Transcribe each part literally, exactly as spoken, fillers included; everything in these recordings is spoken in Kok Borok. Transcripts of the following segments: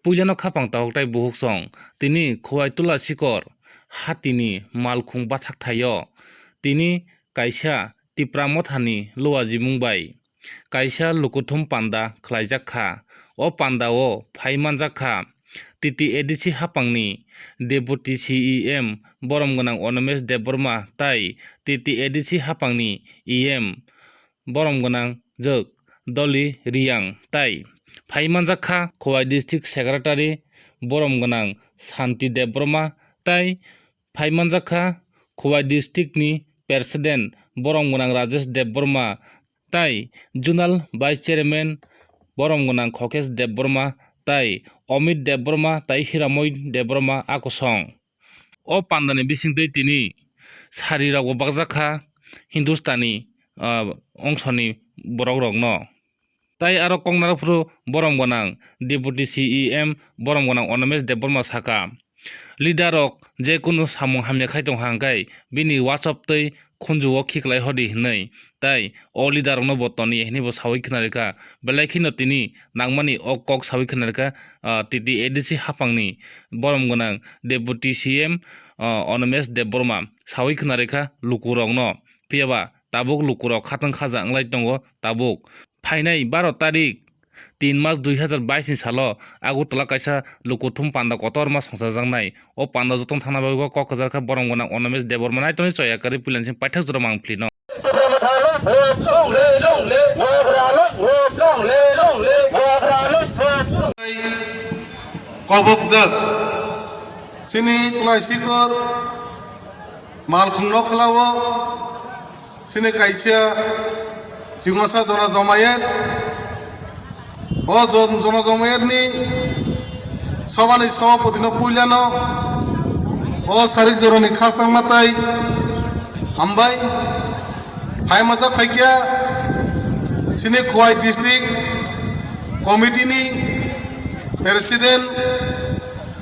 Puilano khapang tahok tai buhuk song, tini Khowai Tula Sikor hatini malkhung bathak thaio, tini kaisa Tipra Mothani luajimung bai kaisa lukuthum panda khlaijak kha. O pandao phai manjak kha T T A D C hapangni Deputy C E M borom gwnang Onomesh Debbarma tai T T A D C hapangni E M borom gwnang jwk Dolly Riyang tai phai manjak kha Khowai District Secretary borom gwnang Santi Debbarma tai phai manjak kha Khowai District ni President borom gwnang Rajesh Debbarma tai Zonal Vice Chairman borom gwnang Khokesh Debbarma tai Omit Debbarma tai Hiramoy Debbarma a kosong. O pandani bisingtwi tini sari rokbo bakjak kha Hindustani, ah, ongsoni borok rokno. Tai aro kok narwk phuru borom gwnang Deputy C E M borom gwnang Onomesh Debbarma saka, leader rok je kunu samung hamya khai tong kha hwnkhe bini WhatsApp tei khunju o khiklai hodi hwnwi. Tai o leader rokno bo toni hwnwi bo sawi khna rikha. Belai kheno tini nangmani o kok sawi khna rikha, ah, T T A D C hapangni borom gwnang Deputy C M, ah, Onomesh Debbarma sawi khna rikha lukurokno. Phiya ba tabuk lukurok khatang khaja wnglai tongo tabuk. Phainai baro tarik tin mas dui hazar bais ni salo Agartala kaisa lukuthum panda kotorma songchajaknai. O panda jotono thangna bagwi bo kok kwchar kha borom gwnang Onomesh Debbarma naitoni choya kwrwi puilani simi paithak jora mangphlino. Kobokjak chini Tulai Sikor malkhung nokhlao chini kaisa chingmasa Jona Jomayet. O jon-, Jona Jomayetni sobani sobapotino puilano o sarik jorani khasangma tai hambai. Phaimajak phaikya chini Khowai District Committee ni President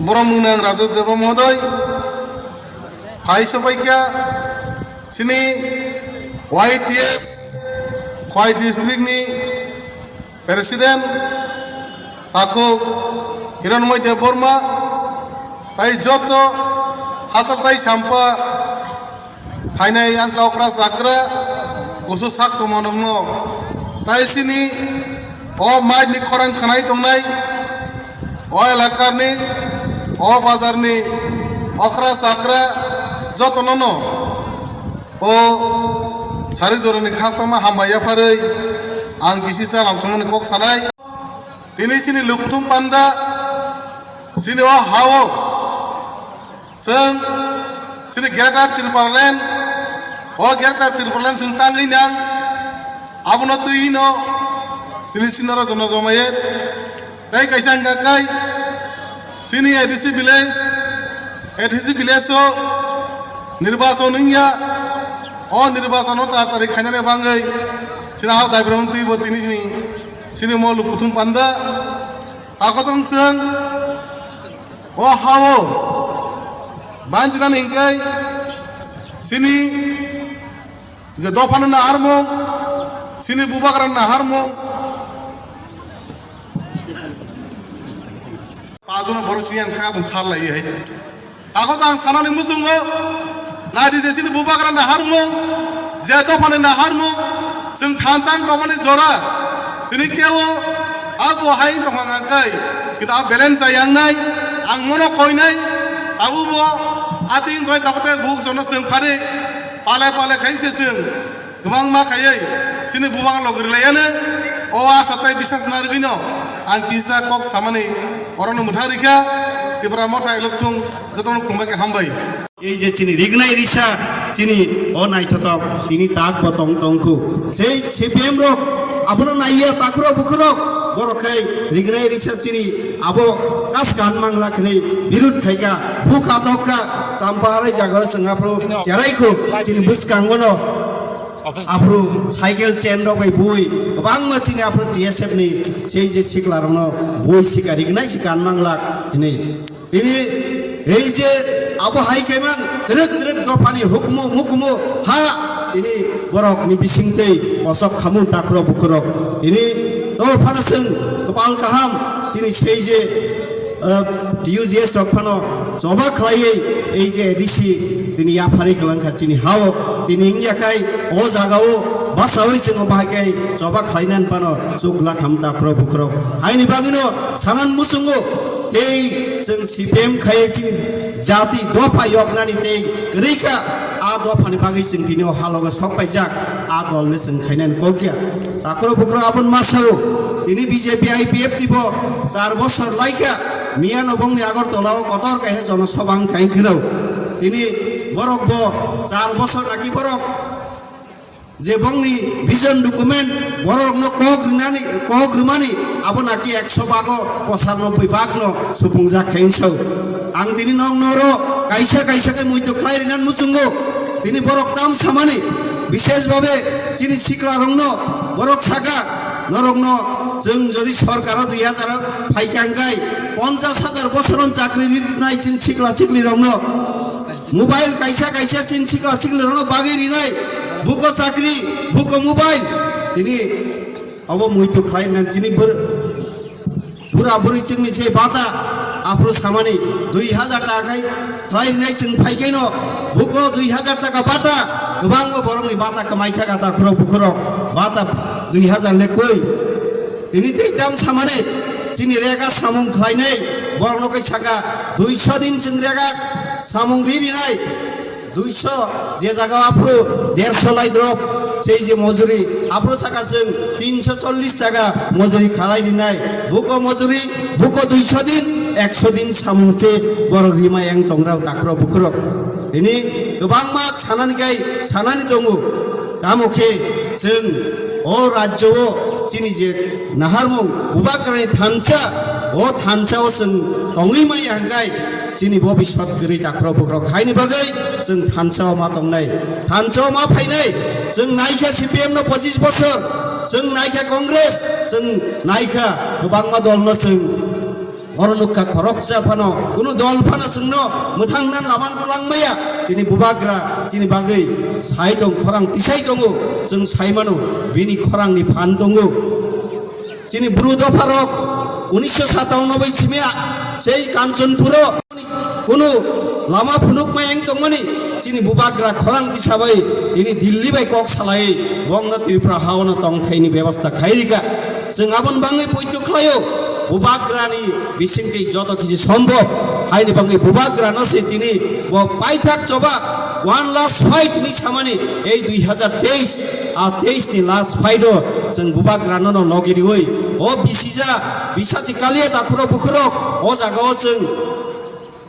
borom gwnang Rajesh Debbarma Mohoday. Phai sopaikha chini Y T F Khowai District ni President takhuk Hiranmoy Debbarma tai joto hachal tai sampa phainai ansla okra chakra kusu sak somonokno tai chini o mic ni khorang khwnai tongnai o elakani o bazarni okra chakra jotono no o sari jorani khasama hambai yapharwi ang kisi cha lamsongmani kok sanai. Tini chini lukuthum panda chini o hao chwng chini Greater Tipraland, o Greater Tipraland chwng tangwi nang abono twi hino tini chini oro Jona Jomayet. Tei kaisa hwnkha kai chini A D C village, A D C village o nirbachon wngya, o nirbachon o tar tari khainani bagwi chini hao Daibrahman twi bo tini chini, chini mo lukuthum panda. Takotong chwng o hao banjinani hwnkhe chini je dophano naharmung, chini bubagra naharmung. Pajono borok chini ang kha bung khar lai hai. Tago ang sanani muchungo nadi je chini bubagra naharmung, je dophani naharmung, chwng thansa tongmani jora. Tini keo abo hai tongkha nangkai, kita balance chayang nai, ang mono koi nai, abo bo ating doi takote buk sono chwng phari, pale pale khai se chwng. Kwbangma khaiwi chini bubak logri laiyano o asa tei bisas narwgwino ang kisa kok samani orono mwthang rikha. Tipra Motha Elokthung jotono khulumbai khe hambai. Ei je chini rignai risa chini o naithotok tini tak bo tong tongkhu. Sei C P M rok abono naiya takhurok bukhurok borok khai rignai risa chini abo kaskan mangla khni birud khaika bukha dokka champa harai jagaro chwng aphuru cherai khu chini bwskangono. Aphuru cycle chain rok bai bui kwbangma chini aphuru T S F ni sei je sikla rokno bui sika rignai si kan manglak hinwi. Tini ei je abo hai khe mang twrwk twrwk dophani hukumu mukumu ha tini borok ni bising tei osok khamun takhurok bukhurok tini dophano chwng kwpal kaham chini sei je T U G S rok phano choba khlaiwi ei je A D C tini yaphari kwlangkha chini hao, tini wngya khai o jagao basawi chwng bahai khai choba khlainani phano chukla kham takhro bukhro. Haini bagwino sanan muchungo tei chwng C P M khai chini jati dopha yoknani tei kwrwi kha, a dophani bagwi chwng tini o halogo sok paijak, a dolni chwng khainani kokya. Takhro bukhro aboni masao tini B J P I P F T bo char bosor laikha, miyano bongni Agartala o kotor kaisa jonosabha wngkha wngkhwno. Tini borok bo char bosor laki borok je bongni vision document borokno kok rinani, kok rwmani abo naki ekso bago pochanoboi bagno supungjak khe wngso. Ang tini nok noro kaisa kaisa khe muitu khlai rinani muchungo. Tini borok tam samani, bishesh babe chini sikla rokno borok saka, norokno chwng jodi sorkaro dui hazar phaikha hwnkhe ponchas hajar bosoron chakri rinai chini sikla sikli rokno. Mobile kaisa kaisa chini sikla sikli rokno bagwi rinai, buko chakri, buko mobile. Tini abo muitu khlai rinani chini bor-, bura buri chwngni se bata aphuru samani dui hazar taka khai khlai rinai chwng phai khaino buko dui hazar taka bata kwbangma borokni bata kwmai thaka takhurok bukhurok bata dui hazar le koi. Tini tei tam samani chini rega samung khlainai borokno kai saka duiso din chwng rega samung ri rinai. Duiso je jaga aphuru derso lai drop sei je mojuri aphuru saka chwng tinso chollis taka mojuri khalai rinai. Buko mojuri, buko duiso din, ekso din samung se borok rimai ang tongrok takhurok bukhurok. Tini kwbangma sanani kai sanani tongo. Tamo khe chwng o rajyo o chini je naharmung bubagrani thansa, o thansa o chwng tongwi maya hwnkhe chini bobiswt kwrwi takhurok bukhurok haini bagwi chwng thansa o ma tongnai, thansa o ma phainai. Chwng naikha C P M no pochis bosor, chwng naikha Congress, chwng naikha kwbangma dol no chwng oro nukha khoroksa phano kunu dol phano chwngno mwthangna lama twlang maya. Tini bubagra chini bagwi sai tong khorang tisai tongo, chwng sai mano bini khorangni phan tongo. Chini bru dopharok unisho satanoboi simya sei Kanchanpuro kunu lama phunukmai ang tongmani chini bubagra khorang tisabai ini Delhi bai kok salai bongno Tripura haono tongthaini bebasta khairika. Chwng aboni bangwi poito khlaio bubagrani bisingtwi joto kisi sombhob haini bangwi bubagrano se tini bo paithak choba one last fight ni samani ei dui hazar teis, a teis ni last fight o chwng bubagrano no logi riwi o bisija bisachi kaliya takhurok bukhurok o jaga o chwng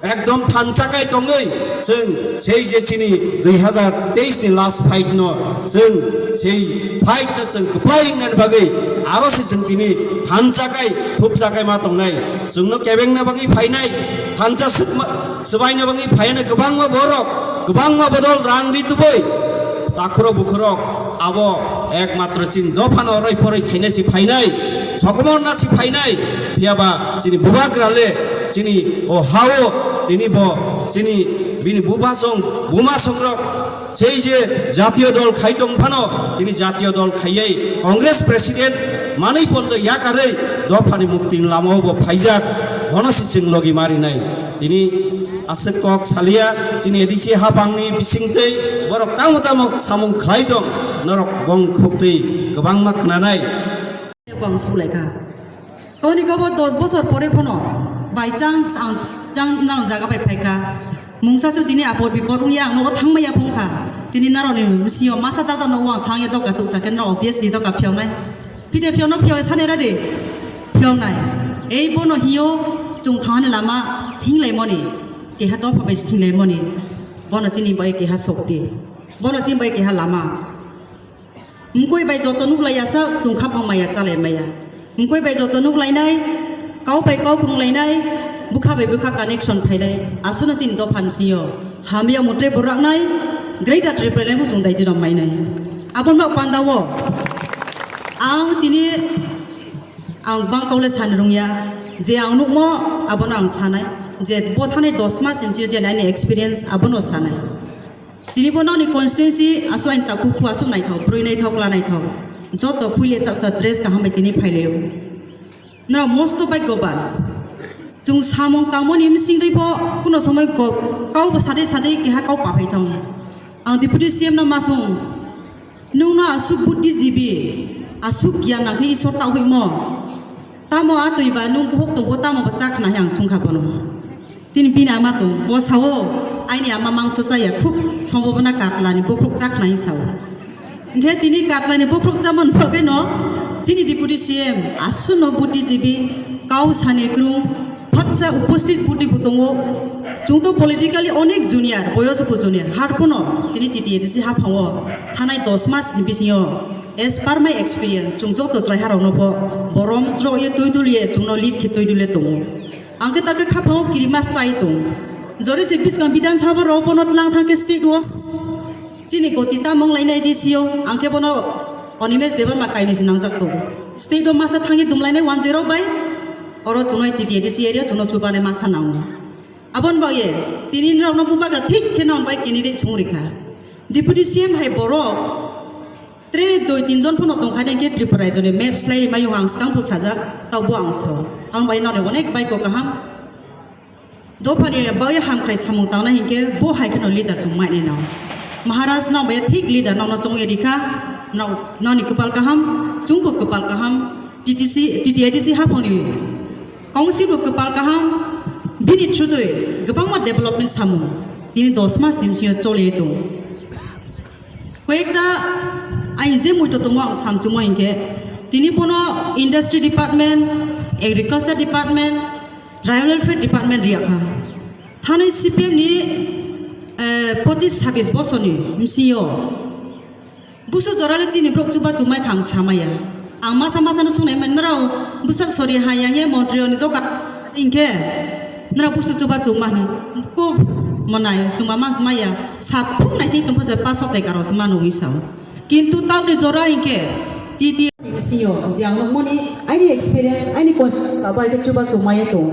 ekdom thansa kai tongwi chwng sei je chini dui hazar teis ni last fight no chwng sei fight no chwng kwplai wngnani bagwi aro se chwng tini thansa kai thupsa kai ma tongnai. Chwngno kebengna bagwi phainai thansa swkma-, swbaina bagwi phainai kwbangma borok kwbangma bodol rang ri tubui takhurok bukhurok abo ekmatro chini dophano oroi poroi khaina si phainai, sokomorna si phainai, phiyaba chini bubagra le chini o hao tini bo chini bini bupasong bumasongrok sei je jatiyo dol khai tong phano tini jatiyo dol khaiwi Congress president manwi pondo yakarwi dophani muktini lamao bo phaijak, bono se chwng logi marinai. Tini aswk kok salia chini A D C hapangni bisingtwi borok tamo tamo samung khlai tong norok bong khuktwi kwbangma khnanai. Bang sulaikha. Toni kobo dos bosor pore phano by chance ang jang nang jaga bai phaikha. Mungsa su tini apor bipor wngya ang nogo thangmaya phungkha. Tini naroni bisingo masa dada nogo ang thangya doka tuksa khe norok obviously doka phiyoknai. Pide phiyokno phiyok sani radi phiyoknai. Ei bono hiyo chwng thangani lama thinglaimoni. Keha dopha bai thinglaimoni. Bono chini bai keha sokti. Bono chini bai keha lama. Mkoi bai joto nuklai ya sa, chwng kha bang maya chalai maya. Mkoi bai joto nuklainai, kau bai kau phwrwnglainai, bwkha bai bwkha connection phainai. Aswkno chini dopha ni sio hamya mutre boraknai, Greater Tipraland bo chwng dai dino mainai. Aboni bak panda o ang tini ang bang kaule sani rungya, je ang nukmo abono ang sanai, je bo thani dos mas ni sio je nai ni experience abono sanai. Tini bo nokni constituency aswk ain takhuk phu aswk naithok, bwrwi naithok, kla naithok. Joto phuile chaksa dress kaham bai tini phailaio. Norok mosto bhagyoban. Chwng samung tangmani bsing twi pho kuno somoi go-, kau bo sadai sadai keha kau paphai thango. Ang Deputy C M no ma song, "Nwng no aswk buddhijibi, aswk giyan nang khe Isor tauhwi mo? Tamo a twi ba nwng buhok tongbo tamo bo cha khna," he ang sung kha bono. Tini bini ama tong, bo sao, "Aini ama mangso chaya, khub sombobona katlani bokhok cha khna," he sao. Hingkhe tini katlani bokhok chamani bagwi no chini Deputy C M aswk no buddhijibi, kau sani kwrwng, phatsa upasthit buddhi bo tongo. Chwng to politically onek junior, boyos bo junior, harpono chini T T A D C haphango thanai dos mas ni bisingo, as per my experience, chwng joto chwrai harokno bo borom chwrok ye twi dul ye chwngno lead khe twi dul ye tongo. Ang khe ta khe khaphango kirimas chai tong. Jori se bwskang Bidhan Sabha rok bono tlang thang khe state o. Chini goti ta mung lainai D C o, ang khe bono Animesh Debbarma kainwi se nangjak tongo. State o masa thangwi dumlainai one zero bai, oro chwnai T T A D C area chwngno chubanai masa nango. Aboni bagwi tini norokno bubagra thik khe nang bai candidate song rikha. Deputy C M hai borok tre dui tin jon phano tongkha, hingkhe Tripura rajyoni map slai rima yung ang swkang phu sajak, taubo ang sao. Ang bai noni onek bai ko kaham. Dophani bagwi hamkrai samung tangnai hinkhe bo hai kheno leader chwng mai nai nao. Maharaj nang bai thik leader nang no chong ye rikha, nang, nang ni kwpal kaham, chwngbo kwpal kaham, T T C, T T A D C haphangni council bo kwpal kaham, bini through doi kwbangma development samung tini dos mas ni bisingo choli tong. Koyekta aini je muitu tongo ang samchwngmo hinkhe, tini bono industry department, agriculture department, tribal welfare department riyakha. Thani C P M ni, eh, pochis sabis bosorni bisingo busu jorale chini borok chubachu mai kha ang samaya. Ang masa masa no sungnai mani, norok bwsak sori haya ye montri oni doka hinkhe norok busu chubachu mani ko monai chuma mas maya sa phung nai sing tongpha je pasok tai karo se mano wi sao. Kintu tauni jora hinkhe T T A ni bisingo je ang nukmani aini experience aini constituency bai khe chubachu maya tong.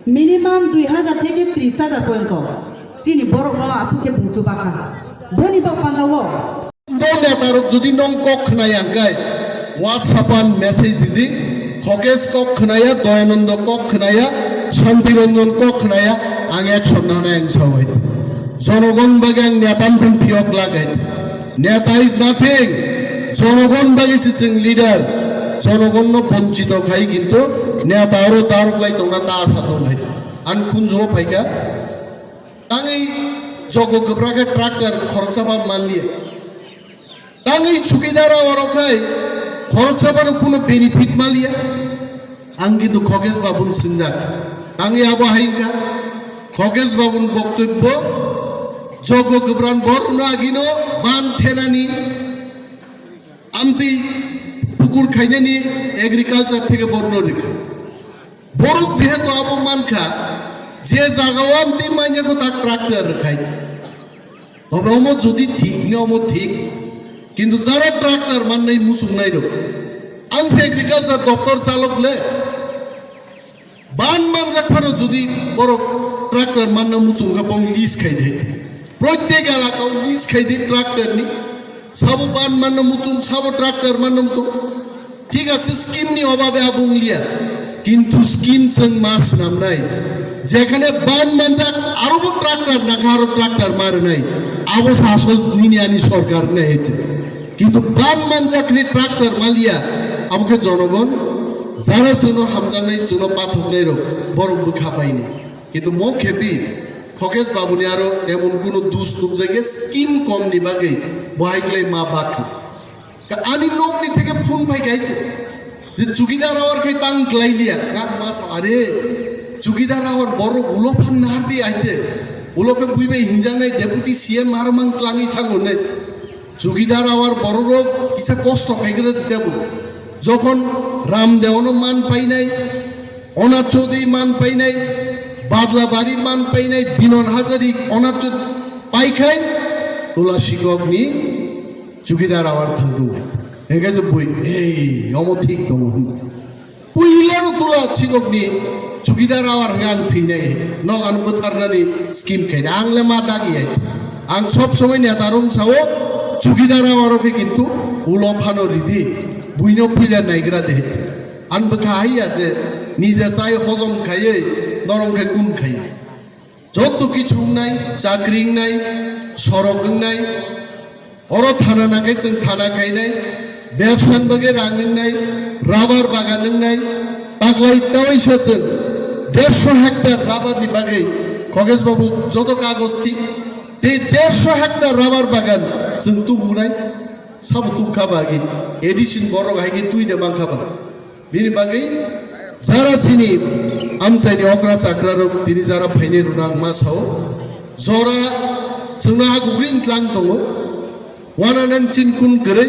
Minimum dui hajar theke tris hajar porjonto chini borokno aswk khe bung chubakha. Boni bo pandao. Bo netarok jodi nong kok khwnaya hwnkhe WhatsApp-o message ridi, Khokesh kok khwnaya, Doyanando kok khwnaya, Shanti Ranjan kok khwnaya, ang action nanai ang sao hai. Jonogon bagwi ang neta mphung phiyok lak hai. Neta is nothing. Jonogon bagwi se chwng leader. Jonogonno bonchito khai kintu neta oro tarok lai tongna ta asa tong hai. Ang khunjugo phaikha. Tangwi jogo kwbra khe tractor khoroksa ba manliya. Tangwi chukidar oro khai khoroksa bano kuno benefit manliya. Ang kintu Khokesh Babun swngjak. Tangwi abo hai wngkha. Khokesh Babun boktobbo jogo kwbran borokno agino ban thenani amtwi pukur khainani agriculture theke borokno rikha. Borok jehetu abo mankha, je jagao amtwi manya kho tak tractor rwkhai. Tobe omo jodi thik hwnkhe omo thik, kintu jara tractor mannai muchungnai rok. Ang se agriculture doptor chalok le, ban manjak phano jodi borok tractor manna muchung kha bong lease khai de. Protyek elaka o lease khai de tractor ni. Sabo ban manna muchung, sabo tractor manna muchung. Thik ase, scheme ni obabe abo wng liya, kintu scheme chwng ma swnamnai. Jekhane ban manjak, aro bo tractor nakha, aro tractor ma rwnai, abo se asol nini ani sorkar wngnai hai se. Kintu ban manjak ni tractor ma liya, abo khe jonogon, jara chwngno hamjaknai, chwngno pathoknai rok, borok bwkha paini. Kintu mo khepi Khokesh Babu ni aro emon kunu dus nukjagya, scheme kom ni bagwi bo hai klai ma bakha. Ka ani nok ni theke phone phai kai se. Je chukidar awar khai tang klai liya. Ka ma sa are chukidar awar borok ulo phan nar di ai se. Ulo khe bui bai hinjang nai deputy C M ar mang klangi thango ne. Chukidar awar borok rok kisa kosto khai gra di tebo. Jokhon Ramdeo no man painai, Onath Chaudhary man painai, Badlabari man painai, Binon Hazari, Onath Chaudhary paikhai, Tula Sikok ni chukidar awar thangdung hai. Hingke je bui, "Ei, omo thik tongo," hwnba. Puilano Tula Sikok ni chukidar awar hwnka ang thwinai, nok ano bwtharnani scheme khaina, ang le ma dagi hai. Ang sob somoi neta rong sao, chukidar awar o khe kintu ulo phano ridi, buino puila naigra de hai. Ang bwkha haiya je nija chai hojom khaiwi Norok khe kun khai. Joto kichu wngnai, chakri wngnai, sorok wngnai, oro thana nangkhe chwng thana khainai, bebsani bagwi rang wngnai, rubber bagan wngnai, taklai tawaisa chwng dersho hektar rubber ni bagwi Khogesh babu joto kagoj thik, tei dersho hektar rubber bagan chwng tubu nai, sabo tuk kha ba agi, addition borok hai khe twi de man kha ba. Bini bagwi jara chini amchaini okra chakra rok tini jara phainai rwna ang ma sao. Jora chwngno a gugri tlang tongo. Wana nan chin kun kwrwi,